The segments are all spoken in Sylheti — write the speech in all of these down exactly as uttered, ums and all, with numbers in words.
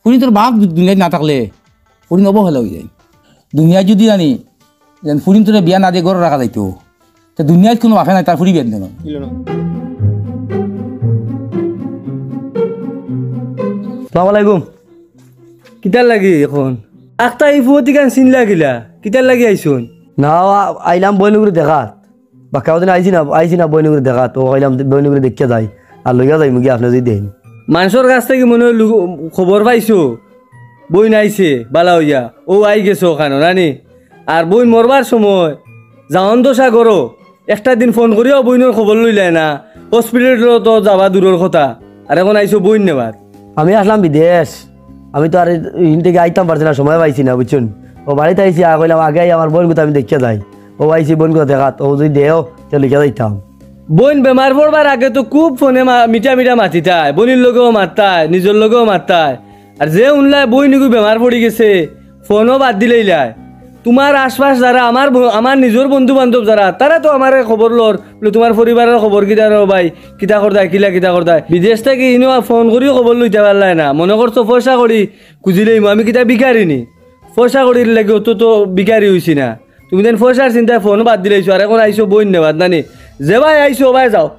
ফুরিন্তর বাপ দু-, দুনিয়াত না থাকলে ফুরিন অবহেলা অইযায়। দুনিয়াত যুদি জানি যেন ফুরিন্তরে বিয়া না দিয়া ঘরো রাখা যাইতো, তে দুনিয়াত কুনু বাপে নাই, তার ফুরি বিয়া দিতো না। আসসালামু আলাইকুম। কিতার লাগি অখন? আখতা ই ফুয়তিখান চিনলা কিলা? কিতার লাগি আইছইন? না, আ-, আইলাম বইনগুরে দেখাত। বাক্কা অদিন আইছি না, আইছি না বইনগুরে দেখাত। অউ কইলাম বইনগুরে দেখিয়া যাই, আর লইয়া যাইমুগি আপনে যুদি দেইন। মানষর গেছ থাকি মনো অয় লু-, খবর পাইছো, বইন আইছে বালা অইয়া, অউ আইগেছে অখানো, না নি? আর বইন মরবার সময় যাওন দশা করো, একটা দিন ফোন করিয়াও বইনর খবর লইলায় না, হসপিটালো তো যাওয়া দূরর কথা, আর অখন আইছো বইন নেবার। আমি আছলাম বিদেশ, আমি তো আর ইন থাকি আইতাম পারছি না, সময় পাইছি না, বুঝছইন? অউ বাড়িত আইছি, আর কইলাম আগে আইয়া আমার বইনগুতা আমি দেখিয়া যাই। অউ আইছি বইনগুতা দেখাত, অউ যুদি দেও, তে লইয়া যাইতাম। বইন বেমার পড়বার আগে তো খুব ফোনে মা-, মিঠা মিঠা মাতিতায়, বইনর লগেও মাততায়, নিজর লগেও মাততায়। আর যে হুনলায় বইনগু বেমার পড়িগেছে, ফোনও বাদ দিলাইলায়। তুমার আশপাশ যারা, আমার ব-, আমার নিজর বন্ধু-বান্ধব যারা, তারা তো আমারে খবর লর, বুলে, "তুমার পরিবারর খবর কিতা রে ভাই? কিতা করতায়, কিলা কিতা করতায়?" বিদেশ থাকি ইনো ফোন করিও খবর লইতা পারলায় না। মনো করছো পয়সা কড়ি খুজিলাইমু, আমি কিতা ভিখারি নি? পয়সা কড়ির লাগি অত তো ভিখারি অইছি না। তুমি যেন পয়সার চিন্তায় ফোন বাদ দিলাইছো, আর অখন আইছো বইন নেবার, না নি? যেবায় আইছো, অবায় যাও।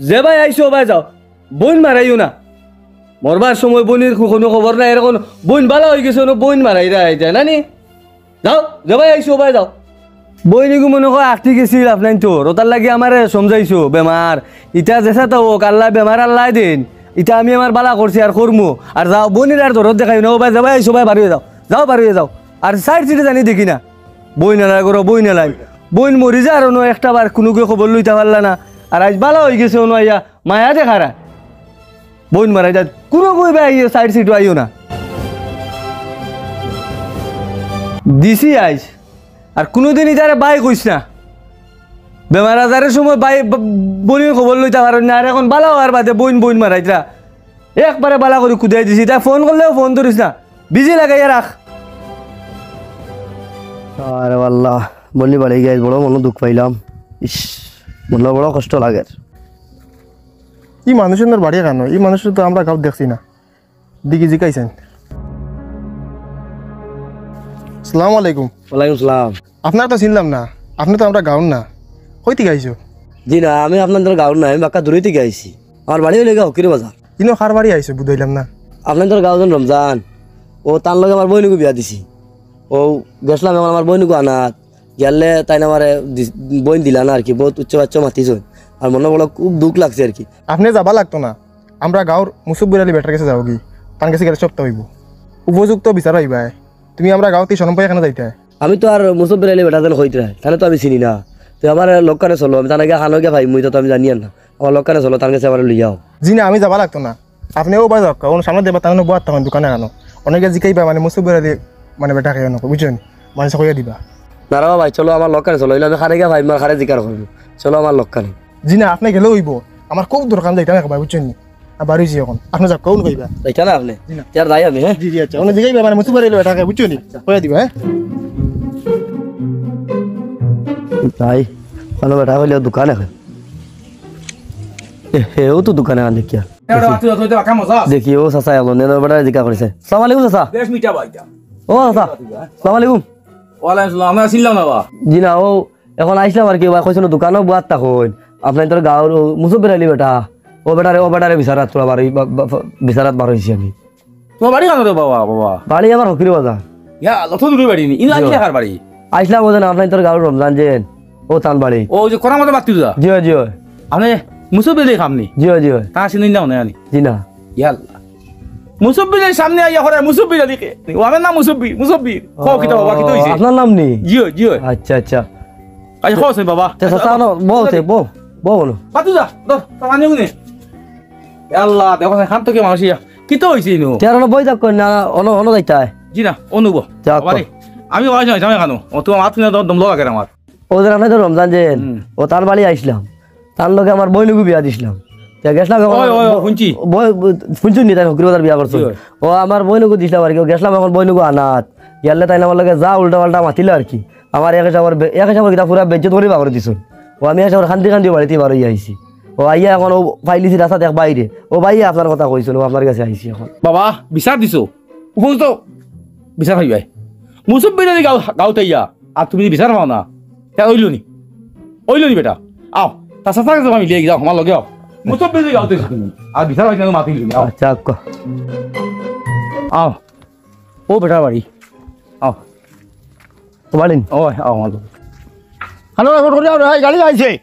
যেবায় আইছো, অবায় যাও। বইন মারাইও না। মরবার সময় বইনর কু-, কুনু খবর নাই, এরকম বইন বালা অইগেছে, অনো বইন মারাইরায়, না নি? যাও, যেবায় আইছো, অবায় যাও। বইনগু মনো কয় আখতি গেছিল আপনাইনতর, অতার লাগি আমারে সমঝাইছো, বেমার। ইতা যেছা তা অউক, আল্লায় বেমার আল্লায় দেইন। ইতা আমি আমার বালা করছি আর করমু। আর যাও, বইনর আর দরদ দেখাইও না, অবায় যেবায় আইছো, অবায় বার অইয়া যাও। যাও, বার অইয়া যাও। আর সাইড সিটে জানি দেখি না। বইন আলার ঘরো, বইন আলাইন। বইন মরি যার অনো একটা বার কুনুগুয়ে খবর লইতা পারলা না। আর আইজ বালা অইগেছে অনো আইয়া মায়া দেখারা। বইন মারাইতায়। কুনুগুয়ে বা আইও সাইড সিটও আইও না। দিছি আইজ। আর কুনুদিন ইতারে ভাই কইস না। বেমার আজারর সময় ভাই, ব-, বইনর খবর লইতা পারইন না। আর অখন বালা অওয়ার বাদে বইন, বইন মারাইতরা। একবারে বালা করি কুদাই দিছি। তাই ফোন করলেও ফোন ধরিস না। বিজি লাগাইয়া রাখ। আরে আল্লাহ, বইনর বাড়ি গিয়া বড় মনো দুখ পাইলাম। ইস, মনো বড় কষ্ট লাগের। ই মানুষর বাড়ি কানো? ই মানুষরে তো আমরা গাঁওত দেখছি না। দেখি জিকাই চাইন। আসসালামু আলাইকুম। ওয়ালাইকুম সালাম। আপনারে তো চিনলাম না, আপনে তো আমরার গাঁওর না। কই থাকি আইছো? জি না, আমি আপনাইনতর গাঁওর না, আমি বাক্কা দূরই থাকি আইছি। আমার বাড়ি অইলো গিয়া হকির বাজার। ইনো কার বাড়ি আইছো বুঝাইলাম না। আপনাইনতর গাঁওর জন রমজান, অউ তান লগে আমার বইনগু বিয়া দিছি। অউ গেছলাম অখন আমার বইনগু আনাত, গেলে তাইন আমারে দি-, বইন দিলা না আর কি, বউত উচ্চ বাচ্চ মাতিছইন। আর মনো বড় খুব দুখ লাগছে আর কি। আপনে যাবা লাগতো না, আমরার গাঁওর মুসব্বির আলী বেটার গেছে যাওগি, তান গেছে গেলে সবতা অইবো, উপযুক্ত বিচার পাইবায়। তুমি আমরার গাঁওত ই শরম পাইয়া কেনে যাইতায়? আমি তো আর মুসব্বির আলী বেটা যেন কইতরায়, তানে তো আমি চিনি না। তে আমার লগে কেনে চলো, আমি তানে গিয়া কানো গিয়া পাইমু, ইতা তো আমি জানিয়ার না। আমার লগে কেনে চলো, তান গেছে আমারে লইয়া আও। জি না, আমি যাবা লাগতো না। আপনে অউ বায় যাউক্কা, অনো সামনে দেখবা, তান অনো বওয়াত থাকইন দোকানে কানো। অনো গিয়া জিকাইবা, মানে, মুসব্বির আলী, মানে, বেটা কে অনো, বুঝছইন? মানে, কইয়া দিবা। না রে বা ভাই, চলো আমার লগে কেনে চলো, অইলে আমি কারে গিয়া পাইমু আর কারে জিকার করমু। চলো আমার লগে কেনে। জি না, আপনে গেলেও অইবো। আমার খুব দরকার, যাইতাম একবার, বুঝছইন নি? আর বারইছি অখন। আপনে যাউক্কা, অনো কইবা। যাইতা না আপনে? জি না। তে আর যাই আমি, হ্যাঁ? জি, জি, আচ্ছা। অনো জিকাইবা, মানে, মুসব্বির আলী বেটা কে, বুঝছো নি? কইয়া দিবা, হ্যাঁ? তাই, অনো বেটা কইলে দোকানে। এ, হে, অউ তো দোকানে আন দেখিয়া। এ, ওটা বাকি যত হইতে বাকি মজা আছে। দেখি, অউ চাচা আইলো, নেন বেটারে জিকার করছে। আসসালামু আলাইকুম চাচা। বেশ মিঠা ভাইটা। ও চাচা, আসসালামু আলাইকুম। ওয়ালাইকুম আসসালাম, আমরা চিনলাম না বা। জি না, অউ অখন আইছলাম আর কি, বা কইছইন দোকানো বওয়াত থাকইন। আপনাইনতর গাঁওর অউ মুসব্বির আলী বেটা। অউ বেটারে, অউ বেটারে বিচারাত তোরা বারই, বা, বা, বিচারাত বারইছি আমি। তুমার বাড়ি কানো রে বাবা, বাবা? বাড়ি আমার হকির বাজার। ইয়া, অত দূরে বাড়ি নি? ইনো জি। আইছলা কার বাড়ি? আইছলাম অউ যে আপনাইনতর গাঁওর রমজান যেন, অউ তান বাড়ি। অউ যে করামতর বাত্তি যা? জি অয়, জি অয়। আপনে মুসব্বির আলী খামনি? জি অয়, জি অয়। তা চিনি না মনে আনি? জি না। ইয়া আল্লাহ। মুসব্বির আলীর সামনে আইয়া করে মুসব্বির আলী কে? ও আমার নাম মুসব্বির, মুসব্বির। কও কিতা বাবা, কিতা অইছে? আপনার নাম নি? জি অয়, জি অয়। আচ্ছা, আচ্ছা। আই, কও আছে বাবা। তে চাচা, আনো, বও তে, বও, বও বলো। বাত্তি যা, ধর, তা পানি উনি। ইয়া আল্লাহ, দেখো, এখান থেকে মানুষ ইয়া। কিতা অইছে ইনো? তে আর অনো বই থাক কই না, অনো, অনো যাইতায়। জি না, অনো বও। যাক, বাবা রে, আমি ওয়াজ নয়, আমি কানো। ও, তুমার মাত হুনিয়া দম, দম লাগের আমার। অউ যে আপনাইনতর রমজান যেন, হুম। অউ তান বাড়ি আইছলাম। তান লগে আমার বইনগু বিয়া দিছলাম। তে গেছলাম অখন ওই, ওই, ওই, ব-, হুনছি। বই-, ব-, হুনছইন নি তাইন হকির বাজার বিয়া করছইন? জি, ওই। অউ আমার বইনগু দিছলাম আর কি, অউ গেছলাম অখন বইনগু আনাত। গেলে তাইন আমার লগে যা উল্টা পাল্টা মাতিলা আর কি। আমার এক হিসাবর বে-, এক হিসাবর কিতা পুরা বেইজ্জত করি বার করি দিছইন। অউ আমি এক হিসাবর কান্দি কান্দি বাড়িত বার অইয়া আইছি। ও আইয়া এখন ও পাইলিছি রাস্তা দেখ বাইরে। ও ভাই, আপনার কথা কইছিল, ও আপনার কাছে আইছি এখন। বাবা, বিচার দিছো? উপযুক্ত বিচার পাইবায়। মুসব্বির আলী গাঁও, গাঁওত আইয়া, আর তুমি যদি বিচার পাও না, তে অইলো নি? অইলো নি বেটা? আও, তার সাথে সাথে আমি লিয়ে যাও, আমার লগে আও। মুসব্বির আলী গাঁওত আইছো তুমি। আর বিচার পাইতে না, মাতি লিয়ে আও। আচ্ছা, আক্কা। আও। ও বেটার বাড়ি। আও। তোমার দিন। ও, আও, আমার লগে। হ্যালো, ফোন করে আও রে, ভাই, গাড়ি আইছে।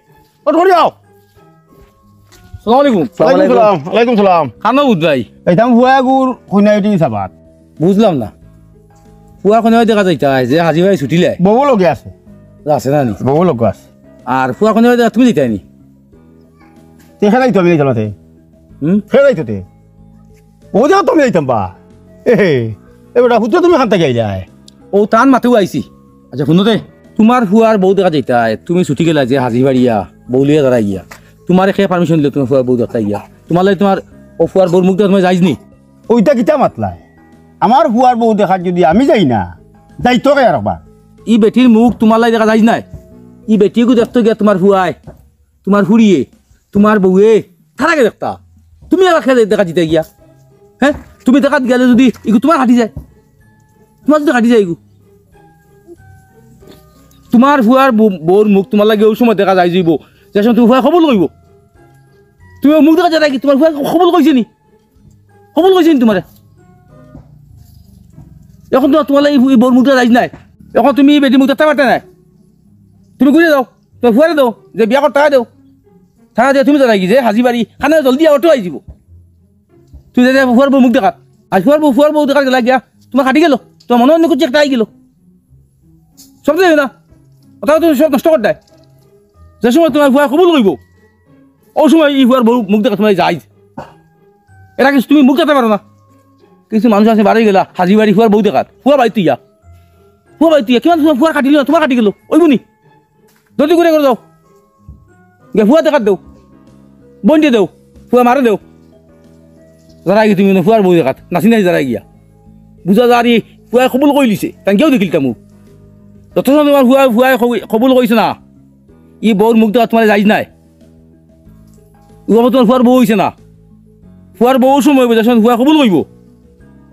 ফোন করে আও। সালাম আলাইকুম। ওয়ালাইকুম সালাম, ওয়ালাইকুম সালাম। খানো বুধ ভাই? এইতাম ফুয়া গুর কইনা এটি সাবাত। বুঝলাম না। ফুয়া কইনা দেখা যাইতা, যে হাজি ভাই ছুটিলে। বউ লগে আছে। আছে না নি? বউ লগে আছে। আর ফুয়া কইনা দেখা তুমি দিতাই নি? তে খেলাইতো আমি যাইতাম না তে। হুম? খেলাইতো তে। ও যাও তুমি যাইতাম বা। এ হে, এ বেটা, হুদ্দা তুমি খান থাকি আইলায়? ও তান মাতেও আইছি। আচ্ছা, হুনো তে, তোমার ফুয়ার বউ দেখা যাইতায়, তুমি ছুটি গেলা যে হাজি বাড়িয়া, বউ লইয়া দাঁড়াই গিয়া। তোমারে কে পারমিশন দিল তোমার ফুয়ার বউ দেখতায় গিয়া? তোমার লাগি তোমার ও ফুয়ার বউর মুখ দেখা তোমার যাইজ নি? ওইটা কিতা মাতলায়? আমার ফুয়ার বউ দেখাত যদি আমি যাই না, যাইতো কে আর একবার? ই বেটির মুখ তোমার লাগি দেখা যাইজ নায়। ই বেটিগু দেখতো গিয়া তোমার ফুয়ায়, তোমার ফুড়িয়ে, তোমার বউয়ে, তার আগে দেখতা। তুমি আবার কে দেখা দিতে গিয়া? হ্যাঁ? তুমি দেখা গেলে যদি ইগু তোমার হাঁটি যায়, তোমার যদি হাঁটি যায় ইগু। তোমার ফুয়ার বউ-, বউর মুখ তোমার লাগি ওই সময় দেখা যায় যাইব, যে সময় তুমি ফুয়া কবুল কইব। তুমি ওই মুখ দেখা যায় কি? তোমার ফুয়া কবুল কইছে নি? কবুল কইছে নি তোমারে? এখন তো তোমার লাগি এই বউর মুখ দেখা যাইজ নায়। এখন তুমি এই বেটির মুখ দেখতে পারতে নায়। তুমি ঘুরে যাও, তোমার ফুয়ারে দেও, যে বিয়া করতে দেও। থানা দিয়ে তুমি দাঁড়াই কি যে হাজি বাড়ি, খানে জলদি অটো আই দিব। তুই যাতে ফুয়ার বউ মুখ দেখাত। আর ফুয়ার বউ, ফুয়ার বউ দেখাত গেলা গিয়া, তোমার কাটি গেল, তোমার মনে অন্য কিছু একটা আই গেল। সব যাইবে না, ওটাও তুমি সব নষ্ট করে দেয়। যে সময় তোমার ফুয়া কবুল কইব, ওই সময় এই ফুয়ার বউ মুখ দেখা তোমার যাইজ। এরা কিছু তুমি মুখ দেখাতে পারো না। কিছু মানুষ আছে বাড়ি গেলা, হাজি বাড়ি ফুয়ার বউ দেখাত, ফুয়া বাড়িত ইয়া, ফুয়া বাড়িত ইয়া, কিমান তোমার ফুয়ার কাটি গেল, তোমার কাটি গেল, ওই বুনি। জলদি করে করে দাও। গে ফুয়া দেখাত দেও। বইনরে দেও। ফুয়া মারে দেও। যারা কি তুমি ফুয়ার বউ দেখাত। নাচি নাচি যারা গিয়া। বুঝা যার ই ফুয়ায় কবুল কইলিছে। তান কেউ দেখিলতা মুখ। যত সময় তোমার ফুয়া, ফুয়ায় কবু-, কবুল কইছে না। ই বউর মুখ দেখা তোমার যাইজ নায়। ও বাবা তোমার ফুয়ার বউ হইছে না। ফুয়ার বউ সময় বুঝা সময় ফুয়া কবুল কইব।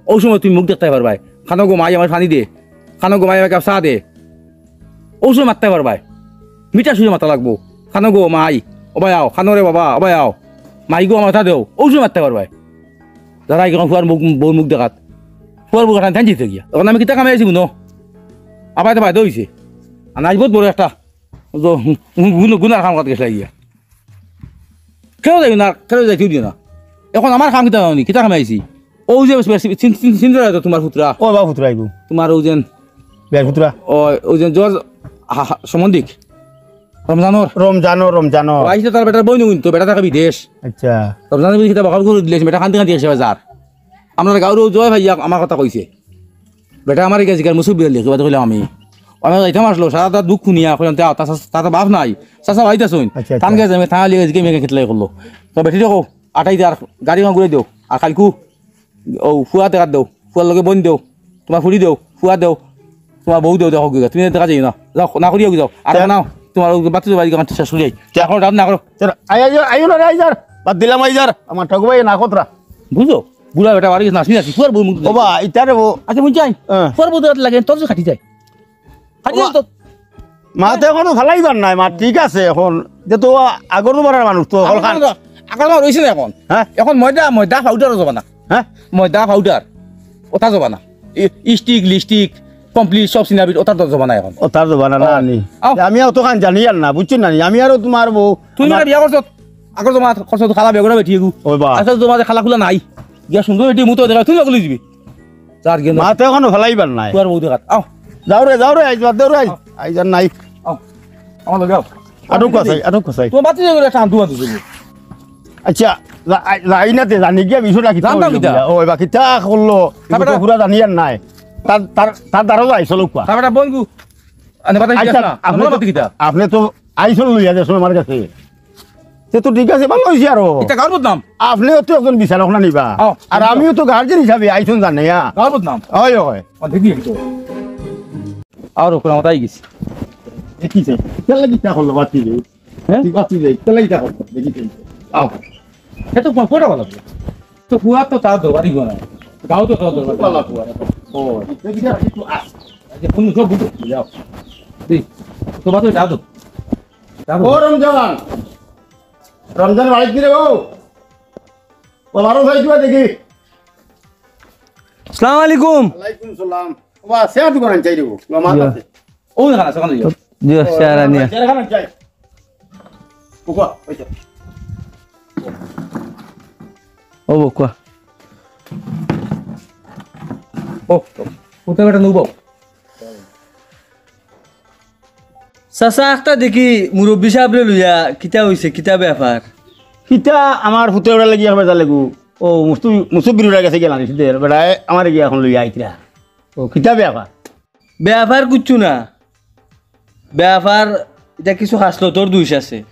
ওই সময় তুমি মুখ দেখতে পারবায়। খানো গো মাই আমার পানি দে। খানো গো মাই আমার কাপ চা দে। ওই সময় মাততে পারবায়। মিঠা সুরে মাতা লাগবো। খানো গো মাই, ও ভাই আও, খানো রে বাবা, ও ভাই আও। মাই গো আমার কথা দেও, ওই সময় মাততে পারবায়। যারা এখন ফুয়ার মুখ, বউর মুখ দেখাত, ফুয়ার মুখ দেখাত ধ্যান দিতে গিয়া। এখন আমি কিতা কামে আছি বুনো? আবার তো বাইদে হইছে। আর নাই বহুত বড় একটা জ-, গু-, গুনার কাম করতে গেছে গিয়া। কেউ যাইও না, কেউ যাইতেও দিও না। এখন আমার কাম কিতা জানো নি? কিতা কামে আইছি? ও যে চিন-, চিন-, চিন-, চিনতে পারো তো তোমার পুত্রা। ও বাবা পুত্রা আইবো। তোমার ও যেন বের পুত্রা। ও, ও যেন জর্জ হা-, হা-, সম্বন্ধিক। রমজানর। রমজানর, রমজানর। ও আইছে তার বেটার বইন কিন্তু, বেটা থাকে বিদেশ। আচ্ছা। রমজানর বিদেশ কিতা বকাবকি করে দিলে, বেটা কান্দি কান্দি আসে বাজার। আমরা গাঁওর জয় ভাই আমার কথা কইছে। বেটা আমার গেছে গিয়া মুসুর বিয়ার লেখি, বাদে কইলাম আমি। আমি যাইতাম আসলো, সারা তার দুঃখ শুনিয়া, কইলাম, "তা, তা, তা তো বাপ নাই, চাচা ভাই তা শুন।" আচ্ছা, আচ্ছা। তান গেছে আমি, তাহলে গেছে গিয়া মেয়েকে খেতলাই করলো। তো বেটি দেখো, আটাই দে আর গাড়ি ঘুরে দেও। আর কালকু, ও, ফুয়া দেখাত দেও, ফুয়ার লগে বইন দেও, তোমার ফুড়ি দেও, ফুয়া দেও, তোমার বউ দেও, দেখো গিয়া। তুমি দেখা যাই না, যাও, না করিয়া যাও। আর তে- না, তোমার ওই বাতি বাড়ি আমার শেষ হয়ে যাই। তে- এখন রাত না করো। তে আই, আই, আই না রে, আই যার। বাদ দিলাম, আই যার। আমার ঠাকুর ভাই না কতরা। বুঝো? বুড়া বেটা বাড়ি গেছে, নাচি নাচি, ফুয়ার বউ মুখ ও বা, ইতারে বউ। আচ্ছা, বুঝছাই? হ্যাঁ। ফুয়ার বউ দেখাত লাগে, তোর যে খাটি যায়। খাটি ওবা। যায় তো। মাতে এখনো ফালাইবার নাই, মা ঠিক আছে এখন। যে তো আগর জমানার মানুষ তো, আগর হলখান। জমানা, আগর জমানা রইছে না এখন। হ্যাঁ? এখন ময়দা, ময়দা পাউডারর জমানা। হ্যাঁ? ময়দা পাউডার। ওটা জমানা। ই-, স্টিক, লিপস্টিক, কমপ্লিট সব সিনাবির, ওটার তো জমানা এখন। ওটার জমানা না ও। আনি। আও। আমি অতখান জানি আর না, বুঝছো না নি? আমি আরো তোমার বউ, তুমি আমার বিয়া করছো, আগর জমানা করছো তো খালা বেগরা বেটি এগু। ওই বা। আজকাল তোমার খালা খুলা নাই। গিয়া সুন্দর বেটি মুতো দেখা, তুমি অকলে দিবি। যার গেল। মাতে এখনো ফালাইবার নাই। ফুয়ার বউ দেখাত। আও। যাও রে, যাও রে, আইজ বাদ দেও রে, আইজ। আও। আইজ আর নাই। আও। আমার লগে আও। আটক কসাই, আটক কসাই। তোমার বাতি যাবে, একটা আন্দু আন্দু যাবে। আচ্ছা, যা-, আই-, যাই না তে, জানি গিয়া বিষয়টা কিতা জানতাম হইল কিতা? গিয়া। ও, এবার কিতা করলো? তারপরে এগুলো তো পুরা জানি আর নাই। তার, তার, তার দ্বারাও যাই, চলো কুয়া। তারপরে বন্ধু, আনে বাতাই আচ্ছা, দিস না। আপনি আমার তো, বাতি কিতা? আপনি তো আইসন লইয়া যাচ্ছেন আমার কাছে। সে তো ঠিক আছে, ভালো হইছে আরো। এটা গাঁওর বদনাম। আপনিও তো একজন বিচারক না নিবা। আও, আর আমিও তো গার্জেন হিসাবে আইসন জানে, হ্যাঁ। গাঁওর বদনাম। হয়, হয়। ও, দেখি একটু। আর ওখানে আমার তাই গেছি। দেখি স্যার, কেন লাগি তা করলো বাতি রে? হ্যাঁ? তুই বাতি রে, কেন লাগি তা করলো? দেখি স্যার। আও। এ তো কো-, কোটা ভালা। তো ফুয়া তো তার দরবারই গো না। গাঁও তো তার দরবার। ভালা ফুয়া। ও। দেখি যা, একটু আস। আচ্ছা, কোন সব বুঝো, যাও। দি, তোমার তো যাও তো। যাও তো। ও রমজান। রমজান বাড়িত গিরে গো। ও বারো ভাই, তুই দেখি। আসসালামু আলাইকুম। ওয়ালাইকুম সালাম। বাবা, চেয়ার দোকান চাই দেবো। ও, মাত ইয়া। আছে। ও, এখানে আছে, ওখানে যাও। জি, চেয়ার আনিয়া। চেয়ার এখানে চাই। ও, বাবা, ওই তো। ও, বাবা, কোয়া। ও, কোটা বেটা নুবাও। চাচা, একটা দেখি মুরব্বী সাহেবরে লইয়া কিতা হইছে, কিতা ব্যাপার? কিতা আমার ফুতে ওরা লাগি একবার যা লাগু। ও, মুস্তু-, মুসব্বির ওরা গেছে গেলাম, সিদ্ধের বেটায় আমার গিয়া এখন লইয়া আইতরা। ও, কিতা ব্যাপার? ব্যাপার কিচ্ছু না। ব্যাপার, এটা কিছু খাসলতর দুষ আছে।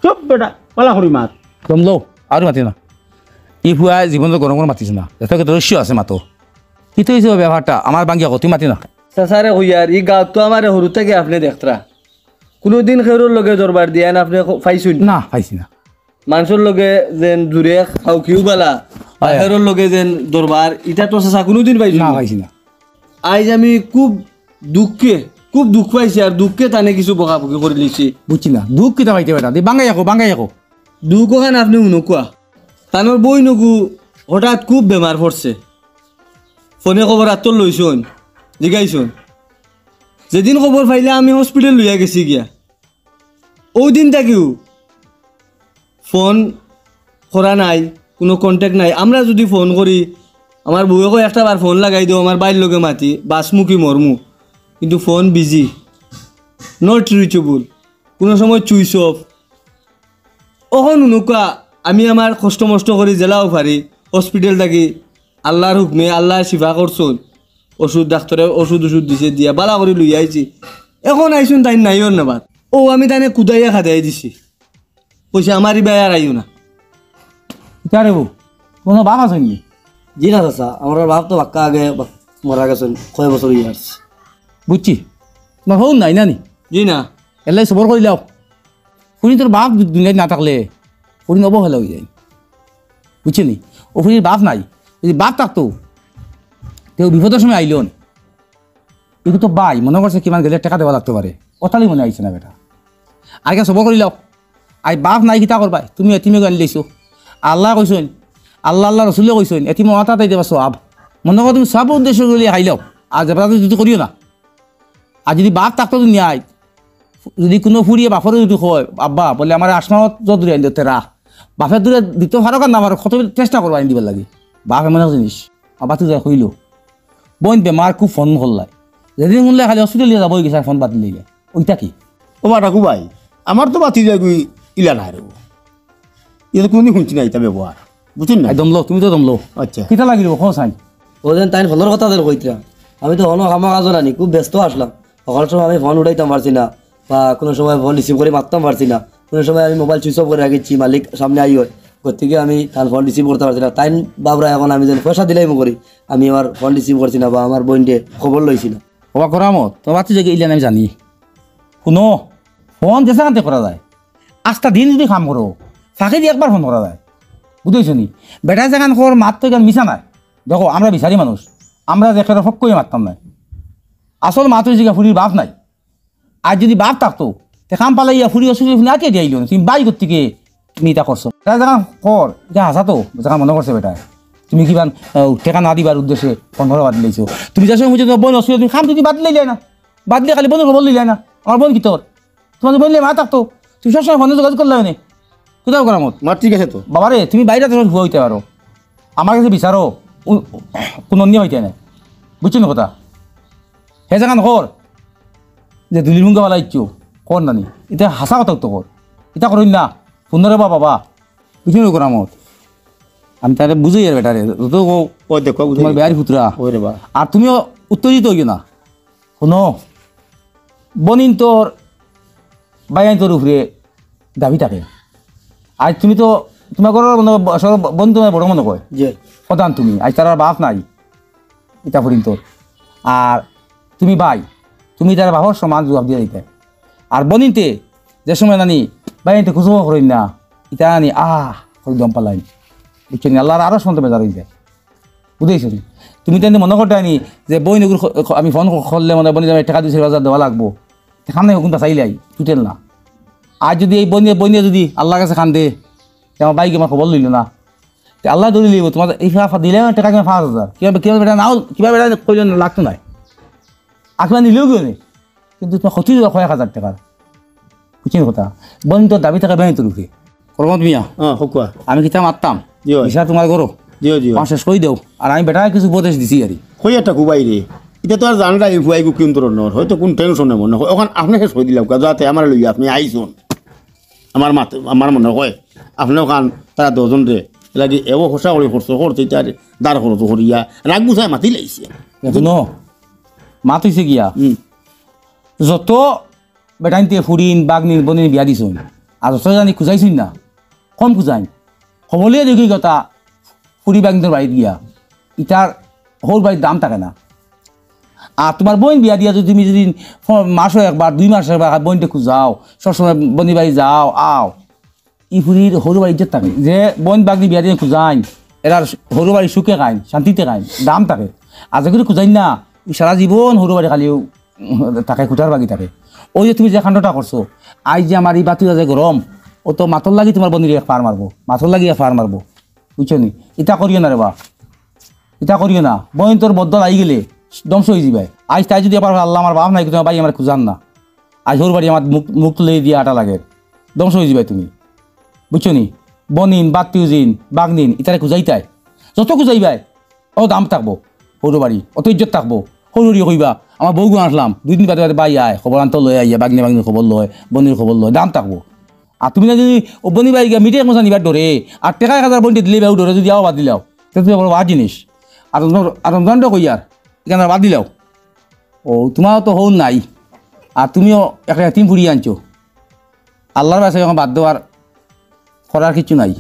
চুপ বেটা, পালা করি মাত। দম লও, আর মাতি না। ই ফুয়া জীবন তো গরম গরম মাতিস না। এত কি রহস্য আছে মাতো। কিতা হইছে ও ব্যাপারটা? আমার বাঙ্গিয়া কতি মাতি না। চাচারে কইয়ার, ই গাঁত তো আমারে হুরু থাকি আপনে দেখতরা। কুনুদিন খেউরর লগে দরবার দিয়ান আপনে ক-, পাইছইন? না, পাইছি না। মানষর লগে যেন জুরে খাউকিও বালা, আর হয়। খেউরর লগে যেন দরবার, ইটা তো চাচা কুনুদিন পাইছইন না, না। পাইছি না। আইজ আমি খুব দুঃখে, খুব দুঃখ পাইছি, আর দুঃখে তানে কিছু বকাবকি করি লিছি। বুঝছি না, দুঃখ কিতা পাইতে বেটা? দি বাঙ্গাই আকো, বাঙ্গাই আকো। দুঃখ ওখান আপনে হুনউক্কা। তানর বইনগু হঠাৎ খুব বেমার পড়ছে। ফোনে খবর আত্তর লইছইন, জিগাইছইন। যেদিন খবর পাইলা আমি হসপিটাল লইয়া গেছি গিয়া। ওই দিন থাকিউ ফোন করা নাই, কুনু contact নাই। আমরা যুদি ফোন করি, আমার বউয়ে কয়, "একটা বার ফোন লাগাই দেও, আমার ভাইর লগে মাতি, বাঁচমু কি মরমু।" কিন্তু ফোন busy, not reachable, কুনু সময় switch off। অখন হুনউক্কা, আমি আমার কষ্ট মষ্ট করি যেলাও পারি, হসপিটাল থাকি আল্লার হুকমে আল্লায় শিফা করছইন, ওষুধ ডাক্তরে ওষুধ ওষুধ দিছে, দিয়া বালা করি লইয়া আইছি। অখন আইছইন তাইন নাইওর না বাদ। ও আমি তাইনে কুদাইয়া খাদাই দিছি। কইছে, "আমার ইবায় আর আইও না।" কিতা রে বউ, কুনু বাপ আছইন নি? জি না চাচা, আমরার বাপ তো বাক্কা আগে বা-, মারা গেছইন, কয় বছর অইয়া আছে। বুঝছি, তুমার হউ নাই না নি? জি না। এল্লাই সবর করিলাও। ফুরিন্তর বাপ দু-, দুনিয়াত না থাকলে ফুরিন অবহেলা অইযায়। বুঝছো নি? ও ফুরির বাপ নাই, যুদি বাপ থাকতো, তেউ বিপদর সময় আইলো নি। ইগু তো ভাই, মনো করছে কিমান গেলে টেকা দেওয়া লাগতো পারে, অতালি মনে আইছে না বেটা। আগে সবর করিলাও, আইজ বাপ নাই কিতা করবায়, তুমি এতিমে গু আনিলাইছো। আল্লায় কইছইন, আল্লা, আল্লার রসুলে কইছইন, এতিমর অনাথ আতাইতে পারছো আব। মনো করো তুমি সওয়াবর উদ্দেশ্য করি খাইলাও, আর জবরদস্তি করিও না। আর যুদি বাপ থাকতো দুনিয়াত, যুদি কুনু ফুরিয়ে বাপরে যুদি কয়, "আব্বা," বলে, "আমারে আসমানত যত দূরে আনি দে তেরা।" বাপে দূরে দিতো পারউক আর না পারউক, কত চেষ্টা করবো আনি দিবার লাগি। বাপ এমন এক জিনিস। আবার তুই যাই কইলো, "বইন বেমার, খুব ফোন করলায়।" যেদিন হুনলে খালি হসপিটাল লইয়া যাবো, অই গেছে, আর ফোন বাদ দিলে। ওইটা কি? ও বা ডাকু ভাই, আমার তো বাতি যাই গই ইলা না রে। ইতা কুনুদিন হুনছি না ইতা ব্যবহার। বুঝছইন না? এই দম লও, তুমি তো দম লও। আচ্ছা। কিতা লাগিল, কও চাই। ও যেন তাইন ফোনর কথা যেন কইতরা। আমি তো হনো কামো কাজো নানি, খুব ব্যস্ত আছলাম। হকল সময় আমি ফোন উঠাইতাম পারছি না, বা কুনু সময় ফোন receive করি মাততাম পারছি না। কুনু সময় আমি মোবাইল switch off করি রাখিছি, মালিক সামনে আইয়া। গতিকে আমি তান ফোন receive করতাম পারছি না। তাইন বাবরা অখন আমি যেন পয়সা দিলাইমু করি, আমি আমার ফোন receive করছি না বা আমার বইনরে খবর লইছি না। ওবা করামত, তুমার বাতি যাই গি ইলা না আমি জানি। হুনো, ফোন যেসান আনতে করা যায়, আস্তা দিন যুদি কাম করো, ফাঁকিদি একবার ফোন করা যায়। বুঝছো নি? বেটায় যেখান কর, মাত তো ইখান মিছা নায়। দেখো, আমরা বিচারি মানুষ, আমরা যে কারো পক্ষ অইয়া মাততাম নায়। আসল মাত অইছে গিয়া ফুরির বাপ নাই। আর যুদি বাপ থাকতো, তে কাম ফালাইয়া ফুরি অসুবিধা ফুরি আটিয়া দিয়াইলো না। তুমি ভাই গতিকে তুমি ইতা করছো। বেটায় যেখান কর, ইটা হাছা তো, যেখান মনো করছে বেটায়। তুমি কিবা, আহ, টেকা না দিবার উদ্দেশ্যে ফোন করা বাদ দিলাইছো। তুমি যে সময় বুঝছো তুমার বইন অসুবিধা, তুমি কাম যুদি বাদ দিলাইলায় না। বাদ দিলে খালি বইনর খবর লইলায় না। আমার বইন কিতা কর? তুমার বইন লইয়া মা থাকতো, তুমি সবসময় ফোনে যোগাযোগ করলায় নে। কিতা করামত? মা ঠিক আছে তো। বাবারে, তুমি বাইরে তো হুয়া অইতে পারো। আমার গেছে বিচারো, উ-, কুনু অন্যায় অইতে নায়। বুঝছো নি কথা? হে যেখান কর, যে দুলিমুঙ্গা বালা ইচ্ছু, কর না নি। ইতা হাছা কথা তো কর। ইতা করইন না। হুনো রে বা বাবা। বুঝছো নি করামত? আমি তারে বুঝাইয়ার বেটারে। যত কও, ও দেখো, বুঝাই তুমার দিও। বেয়ারি পুতরা। ওই রে বা। আর তুমিও উত্তেজিত অইও না। হুনো, বইনিন্তর ভাইয়াইন্তর উপরে দাবি থাকে। আইজ তুমি তো, তুমার ঘরর মনো, সব বইন তুমার বড় মনো কয়। জি। প্রধান তুমি, আইজ তারার বাপ নাই, ইতা ফুরিন্তর। আর তুমি ভাই, তুমি তারার বাপর সমান জুয়াব দিয়া দিতায়। আর বইনিন্তে, যে সময় নানি, ভাইয়াইন্তে খুশু করইন না, ইতা আনি আহ, করি দম পালাইন। বুঝছো নি? আল্লাহর আরশ পর্যন্ত বেজার অইযায়। বুঝছো নি? তুমি তাইন মনো করতায় নি যে বইন এগুর খ-, খ-, আমি ফোন ক-, করলে মনে হয় বইন আমার টেকা দুই চাইর হাজার দেওয়া লাগবো। তে কান্দে হুকুম তা চাইলাই, টুটেল না। আর যদি এই বইনে, বইনে যদি আল্লাহর কাছে কান্দে, তে আমার ভাইয়ে আমার খবর লইলো না। তে আল্লায় ধরি লইবো, তুমার এই ফা-, ফা-, দিলে টেকা কিনা পাঁচ হাজার। কিবা, কিবা বেটা নাও, কিবা বেটা কইলো না, লাগতো নায়। আর কিবা নিলেও কিও নি। কিন্তু তুমার ক্ষতি অইলো কয়েক হাজার টেকার। বুঝছো নি কথা? বইনতর দাবি থাকে বইনতর উপরে। করমত মিয়া, হ্যাঁ, হুকুয়া। আমি কিতা মাততাম? জি অয়। বিচার তুমার করো। জি অয়, জি অয়। আমার শেষ করি দেও। আর আমি বেটারে কিছু উপদেশ দিছি আরি। কই একটা কুবাই রে। ইতা তো আর জানরা এই ফুয়াই গুকিম তোর নর। হয়তো কোন টেনশনে মনে হয়। অখান আপনে শেষ করি দিলাউক্কা, যাতে আমারে লইয়া আপনে আইছইন। আমার মাত-, আমার মনে হয়, আপনে অখান তারা দুইজন রে, এর লাগি এও খোসা করি খরচ করতে, ইতার দার খরচ করিয়া, রাগ গুছায় মাতি লাইছে। হুনো, মাত অইছে গিয়া। হুম। যত বেটাইন্তে ফুরিন, বাগনিন, বইনিন বিয়া দিছইন, আর যত জানি খুজাইছইন না, কম খুজাইন। খবর লইয়া দেখি কথা, ফুরি বাগনিন্তর বাড়িত গিয়া, ইতার হউর বাড়ির দাম থাকে না। আর তুমার বইন বিয়া দিয়া যদি তুমি যদি ফ-, মাসো একবার, দুই মাসো একবার বইনরে খুজাও, সবসময় বইনির বাড়ি যাও, আও, ই ফুরির হউর বাড়ির ইজ্জত থাকে। যে বইন বাগনি বিয়া দিয়া খুজাইন, এরার হউর বাড়ি সুখে খাইন, শান্তিতে খাইন, দাম থাকে। আর যদি খুজাইন না, ই সারা জীবন হউর বাড়ি খালি থাকে, কুটার বাগি থাকে। ওই যে তুমি যে কাণ্ডটা করছো, আইজ যে আমার ই বাতিটা যে গরম, ও তো মাতর লাগি তুমার বইনরে এক ফার মারবো, মাতর লাগি এক ফার মারবো। বুঝছো নি? ইতা করিও না রে বা, ইতা করিও না। বইনতর বদদোয়া লাগি গেলে ধ্বংস অইযিবায়। আইজ তাই যদি আবার কয়, "আল্লাহ, আমার বাপ নাই, কিন্তু আমার ভাইয়ে আমারে খুজার না।" আইজ হউর বাড়ি আমার মুখ, মুখ তুলি দিয়া আটা লাগে। ধ্বংস অইযিবায় তুমি। বুঝছো নি? বইনিন, বাত্তিউজিন, বাগনিন, ইতারে খুজাইতায়। যত খুজাইবায়, ও দাম থাকবো। হউর বাড়ি, অত ইজ্জত থাকবো। হউর বাড়ি কইবা, "আমার বউগু আনলাম।" দুই দিন বাদে বাদে ভাই আয়, খবর আনতো লয় আইয়া, বাগনি বাগনির খবর লয়, বইনির খবর লয়, দাম থাকবো। আর তুমি না যদি ও বইনির বাড়ি গিয়া মিঠে এক মশা নিবার ডরে, আর টেকা এক হাজার বইনরে দিলে বেউ ডরে, যদি আও বাদ দিলাও, তে তুমি বড় বাদ জিনিস। আর রমজান, আর রমজানরে কইয়ার, ইখান বাদ দিলাও। ও, তুমারও তো হউর নাই, আর তুমিও একটা এতিম ফুরি আনছো। আল্লাহর বাস্তে অখন বাদ দেও, আর করার কিচ্ছু নাই।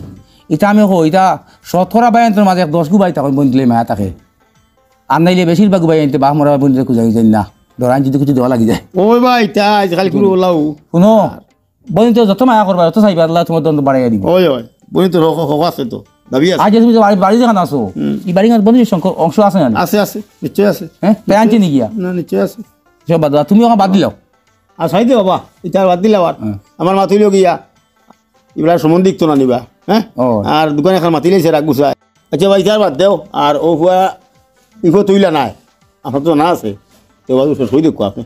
ইতা আমি কই, ইতা শতকরা ভাইয়াইন্তর মাঝে এক দশগু ভাই থাকইন, বইন দিলে মায়া থাকে। আর নাইলে বেশিরভাগ ভাইয়াইন্তে বাপ মরা বইন দিলে খুজাই যায় না, ডরাইন যদি কিছু দেওয়া লাগি যায়। ওই ভাই, ইতা আইজ খালি কুরু ওলাও। হুনো, বইনতরে যত মায়া করবায়, যত চাইবায়, আল্লায় তুমার দণ্ড বাড়াইয়া দিবো। ওই, ওই, বইনতর হক, হক আছে তো, দাবি আছে। আইজ তুমি যে বাড়ি, বাড়ি যেখান আছো, হুম। ই বাড়িখান বইনতর অংশ আছে না? আছে, আছে, নিশ্চয় আছে। হ্যাঁ? তাই আনছে নি গিয়া? না, নিশ্চয় আছে। সব বাদ দাও, তুমি অখন বাদ দিলাও। আর চাই দে বাবা, ইতা বাদ দিলাও আর। হুম। আমার মাত অইলো গিয়া, ইবার সম্বন্ধ দেখতো না নিবা, হ্যাঁ? ও। আর দোকানে খান মাতি লাইছে রাগ গুছায়। আচ্ছা ভাই, ইতা বাদ দেও, আর ও ফুয়া ইফো তুইলা নাই, আপনার তো জানা আছে, তো বাবু শেষ করি দেখো আপনি।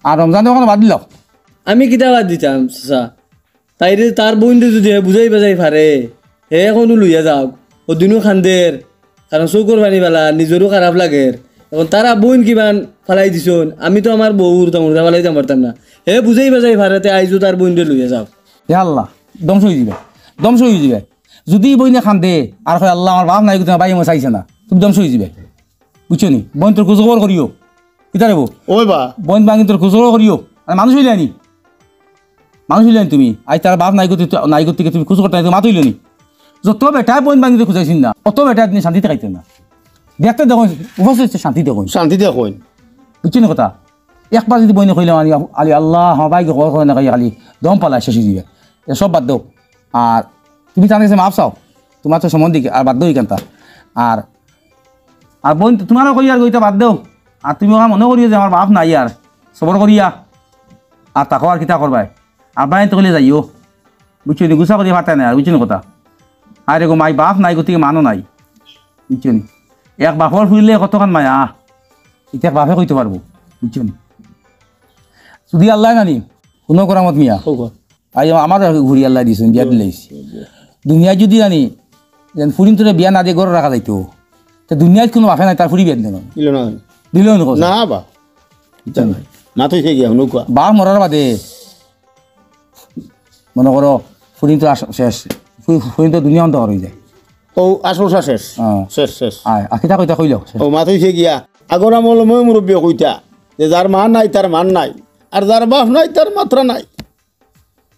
আর রমজান অখন বাদ দিলাও। আমি কিতা বাদ দিতাম, চাচা? তাইরে, তার বইনরে যদি হে বুঝাই বাজাই পারে, হে অখনও লইয়া যাউক। ও দিনও কান্দের, কারণ চউখর পানি ফালা, নিজরও খারাপ লাগের। অখন তারা বইন কিমান ফালাই দিছইন, আমি তো আমার বউর তেমন ফালাই দিতাম পারতাম না। হে বুঝাই বাজাই পারে, তে আইজও তার বইনরে লইয়া যাউক। ইয়া আল্লাহ, ধ্বংস অইযিবায়, ধ্বংস অইযিবায়। যদি বইনে কান্দে আর কয়, "আল্লাহ, আমার বাপ নাই, কিন্তু আমার ভাইয়ে আমারে চাইছে না", তুমি ধ্বংস অইযিবায়। বুঝছো নি? বইনতর খুজ খবর করিও। কিতা রে বো? ওই বা। বইন বাগনিন্তর খুজ খবর করিও। আর মানুষ অইলায় নি? মানুষ অইলায় নি তুমি? আইজ তার বাপ নাই গতি, নাই গতিকে তুমি খুজ করতায় নি, তো মাত অইলো নি? যত বেটায় বইন বাগনিন্তরে খুজাইছইন না, অত বেটায় দিনে শান্তিতে খাইতা না। দেখতে দেখইন, উপস্থিত শান্তি দেখইন। শান্তি দেখইন। বুঝছো নি কথা? একবার যদি বইনে কইলাম, "আলি, আলি আল্লাহ, আমার ভাইগু খবর করে না", খালি দম ফালায় শেষ অইযিবায়। এ সব বাদ দেও। আর তুমি তান গেছে মাফ চাও, তুমার তো সম্বন্ধ দেখি, আর বাদ দেও ইখানতা। আর, আর বইন, তুমারও কইয়ার গো, ইতা বাদ দেও। আর তুমি অখন মনো করিও যে আমার বাপ নাই আর, সবর করিয়া, আর থাকো আর কিতা করবায়। আর ভাইয়াইন্তে কইলে যাইও, বুঝছো নি? গুছা করি পারতায় নায় আর, বুঝছো নি কথা? আরে গো মাই, বাপ নাই গতিকে মানও নাই, বুঝছো নি? এক বাপর ফুরিলে কতখান মায়া, ইতা এক বাপে কইতো পারবো, বুঝছো নি? যদি আল্লায় নানি, হুনো করমত মিয়া। কও, কও। আইজ আমার ফুরি আল্লায় দিছইন, বিয়া দিলাইছি। দুনিয়াত যদি জানি, যেন ফুরিন্তরে বিয়া না দিয়া ঘরো রাখা যাইতো, তে দুনিয়াত কুনু বাপে নাই, তার ফুরি বিয়া দিলো না। দিলো না। দিলো না, কও। না বা। বুঝছো নি? মাত অইছে গিয়া, হুনো কুয়া। বাপ মরার বাদে, মনো করো, ফুরিন্তর আশ-, শেষ। ফু-, ফুরিন্তর দুনিয়া অন্ধকার অইযায়। ও, আশা শেষ। হ্যাঁ। শেষ, শেষ। আয়, আর কিতা কইতা কইলো? ও, মাত অইছে গিয়া। আগর আমলর ময়-মুরব্বিয়ে কইতা যে, "যার মা নাই, তার মান নাই। আর যার বাপ নাই, তার মাত্রা নাই।"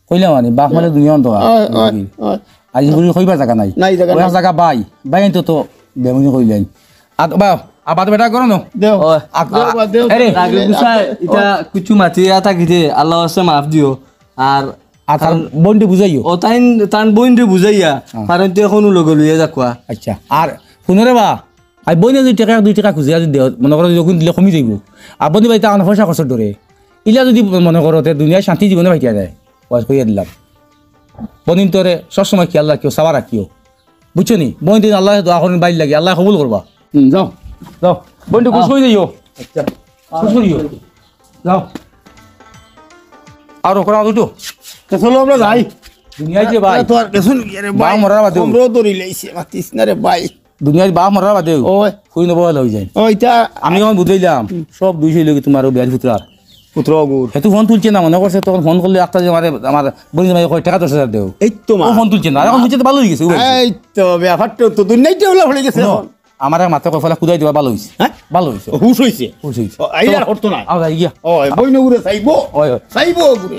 কইলা মানে, বাপ মারলে দুনিয়া অন্ধকার। অয়, অয়, অয়। আইজ বুড়ি কইবার জাগা নাই। নাই, জাগা নাই। জাগা ভাই, ভাইয়াইন্তে তো বেমনি কইলাইন। আর বা-, আবার বেটা করো না। দেও। অয়। আ-, দেও বা, দেও। এরে। রাগে গুছায়, ইতা কিছু মাতিয়া থাকিতে, আল্লাহর ওয়াস্তে মাফ দিও। আর আর তার বইনরে বুঝাইও। ও তাইন, তান বইনরে বুঝাইয়া, হ্যাঁ। কারণ তো এখনো লগে লইয়া যাকুয়া। আচ্ছা, আর হুনো রে বা, আর বইনে যদি টেকা এক দুই টেকা খুঁজে, আর যদি দেও, মনে করো যখন দিলে কমি যাইব, আর বইনে বাড়িতে আমার পয়সা খরচর ডরে, ইলা যদি মনে করো, তে দুনিয়ায় শান্তি জীবনে পাইতে যায়, ওয়াজ কইয়া দিলাম। বইন তোরে সবসময় খেয়াল রাখিও, সাবা রাখিও, বুঝছো নি? বইন দিন আল্লাহ দোয়া করেন বাইর লাগে, আল্লাহ কবুল করবা। হুম, যাও। যাও, বইনটা খুশ হয়ে যাইও। আচ্ছা। খুশ করিও। যাও। আর ওখানে দুটো। তে চলো আমরা যাই। দুনিয়ায় যে ভাই। তো আর কিছু নাকি রে বা ভাই। মরার বাদে। কমরো ধরি লাইছে, মাতিস না রে ভাই। দুনিয়ার বা মরার বাদে। ওই। খুই নবো হয়ে যায়। ওইটা। আমি যখন বুঝাইলাম, সব দুইশো লোক তোমার ও বিয়ার ভিতরে আর। পুত্র অগুর। হেতু ফোন তুলছে না, মনে করছে তখন ফোন করলে একটা যে আমার, আমার বলি যে ভাই কয় টাকা দশ হাজার দেও। এই তো মা। ও ফোন তুলছে না, আর এখন তুলছে তো ভালো হয়ে গেছে, ও ভাই। এই তো ব্যাপারটা তো দুনিয়াইতে হলো হয়ে গেছে হুনো, এখন। আমার এক মাথা কয় ফলা কুদাই দিবা, ভালো হয়েছে। হ্যাঁ? ভালো হয়েছে। ও, হুশ হইছে। হুশ হইছে। ও, আইলে আর চলো। হরতো না। আও, যাই গিয়া। ও, বই নগুরে চাইবো। ওই, ওই। চাইবো ওগুরে।